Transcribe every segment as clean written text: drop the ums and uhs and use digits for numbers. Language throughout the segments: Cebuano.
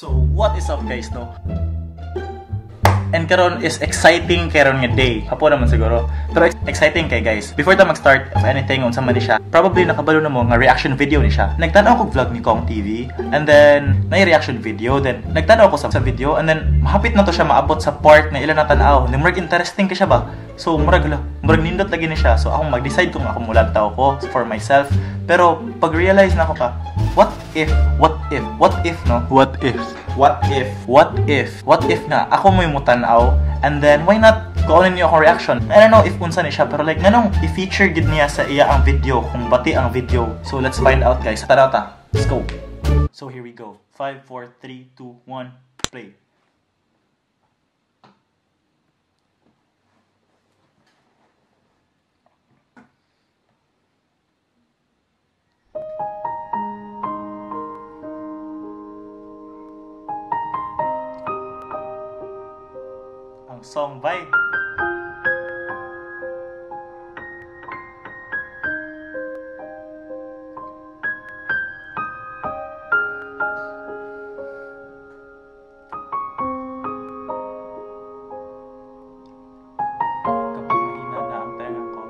So, what is up, guys, no? And karon is exciting karon nga day. Hapo naman siguro. Pero exciting kay, guys. Before ta mag-start of anything unsa man ni siya, probably nakabalo na mo nga reaction video ni siya. Nagtan-aw ko vlog ni Cong TV and then na reaction video, then nagtan-aw ko sa video and then mahapit na to siya maabot sa part na ila na tan-aw. Then murag interesting kay siya ba? So murag murag nindot lagi ni siya. So ako mag-decide kung ako mulantaw ko for myself. Pero pag-realize na ako ka, what if, what if, what if, no? What if? What if? What if? What if nga ako mo'y mutan-aw and then why not kuonin niyo akong reaction? I don't know if unsa ni siya, pero like nganong i-feature gid niya sa iya ang video kung bati ang video. So let's find out, guys. Tara ta. Let's go. So here we go. 5, 4, 3, 2, 1, play. Song by Kapag mahina na ang tenga ko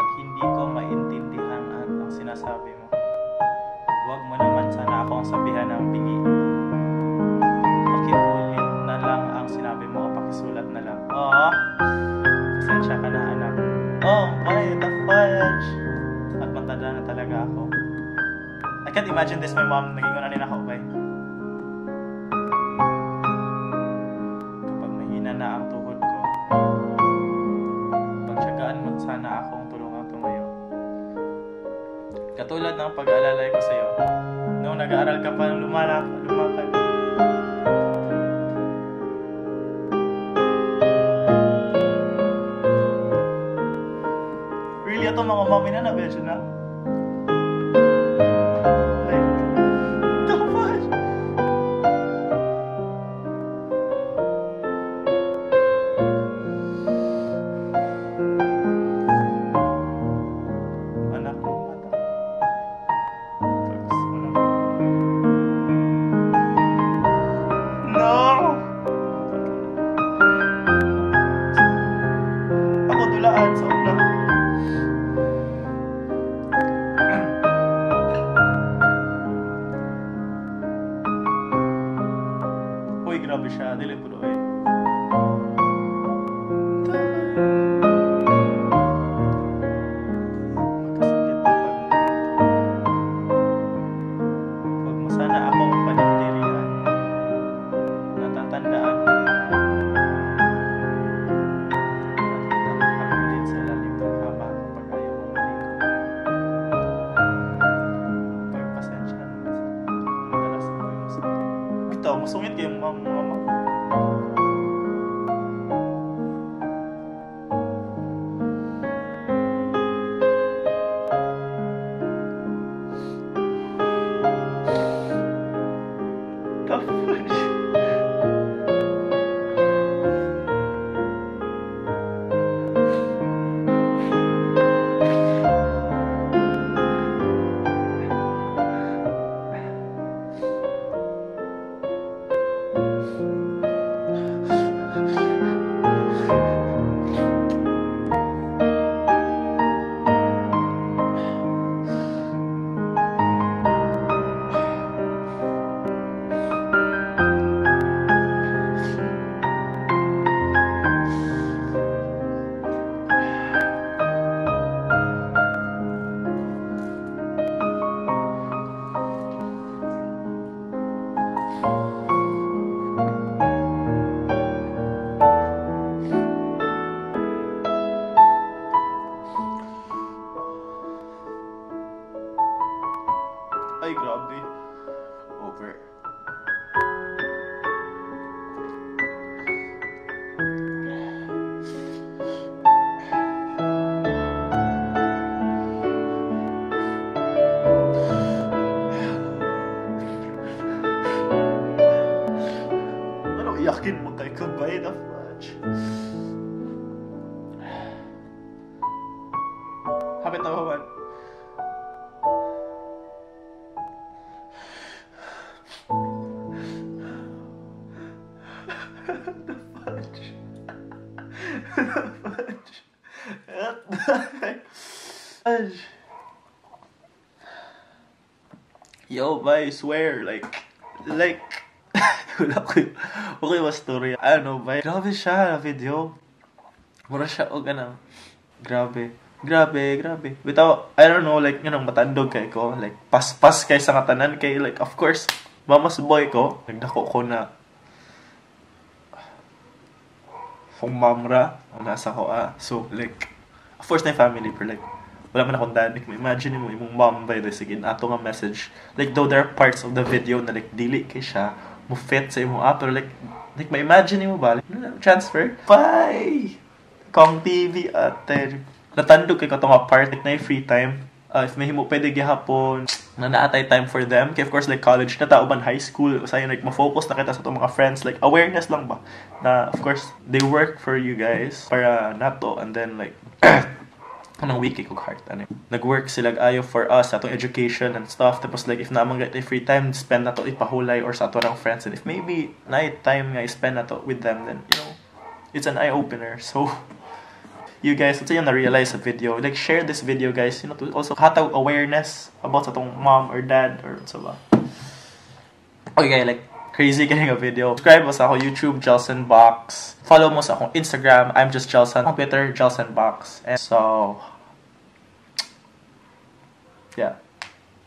at hindi ko maintindihan ang sinasabi mo, huwag mo naman sana akong sabihan ng bingi. Pakiulit na lang ang sinabi mo o pakisulat na lang. Oh, pasensya ka na, anak. Oh, my, the fudge! At matanda na talaga ako. I can't imagine this, my mom. Naging una rin ako, okay? Kapag mahina na ang tuhod ko, pagtiyagaan mo sana akong tulungang tumayo. Katulad ng pag-aalalay ko sa'yo, noong nag-aaral ka pa ng lumakad. Really, ito mga mami na nabedyo na. Like, the fuck? Anak mo, bata. Pag gusto mo na. No! Ako dulaan sa una. Uy, grabe siya. Dili po doon. Magkasakit na pag huwag mo sana akong panindirian. Natatandaan. At kitang hapulit sa ilalim ng kama kapag ayaw mong maligo. Pagpasensya na madalas ako'y masakit. Ito, masungit kayo mga mama. The fudge? Ay, grabe. Over. Ano, iyakin mo kay kabay na fudge? Hapit na ba? Yo, bye, swear, like, wala ko, okay ba story? I don't know, bye. Grabe siya, video. Mura siya, og ano, grabe. Grabe, grabe. Bitaw, I don't know, like, matandog kay ko. Like, paspas kay sa katanan kay, like, of course, mama's boy ko. Nagdako ko na, kung mamra, ang nasa ko, ah. So, like, of course, na family, pero like, wala man akong dad. Like, imagine mo, imong mom, by the sige, ato nga message. Like, though there are parts of the video na, like, dili kay siya, mo fit sa imong ah, pero like, ma-imagine mo ba? Like, transfer? Bye! Kong TV, ate. Natandog kay ko nga part, like, na free time. If may himo pwede gihapon, na naatay time for them. Kay of course, like, college na tao ban high school, usahay like, ma-focus na kita sa itong mga friends. Like, awareness lang ba? Na, of course, they work for you guys para nato. And then, like, anong week kog heart ano nag-work sila ayo for us atong education and stuff. Tapos like if naman get free time, spend na to ipahulay or sa ato ng friends, and if maybe night time nga spend na to with them, then it's an eye opener. So you guys, unsa yung na-realize sa video? Like, share this video, guys, to also hatag awareness about sa atong mom or dad or sa ba. Okay, like, crazy kay nga video. Subscribe mo sa ako YouTube, Jelson Box. Follow mo sa akong Instagram, I'm just Jelson. Akong Twitter, Jelson Box. And so, yeah.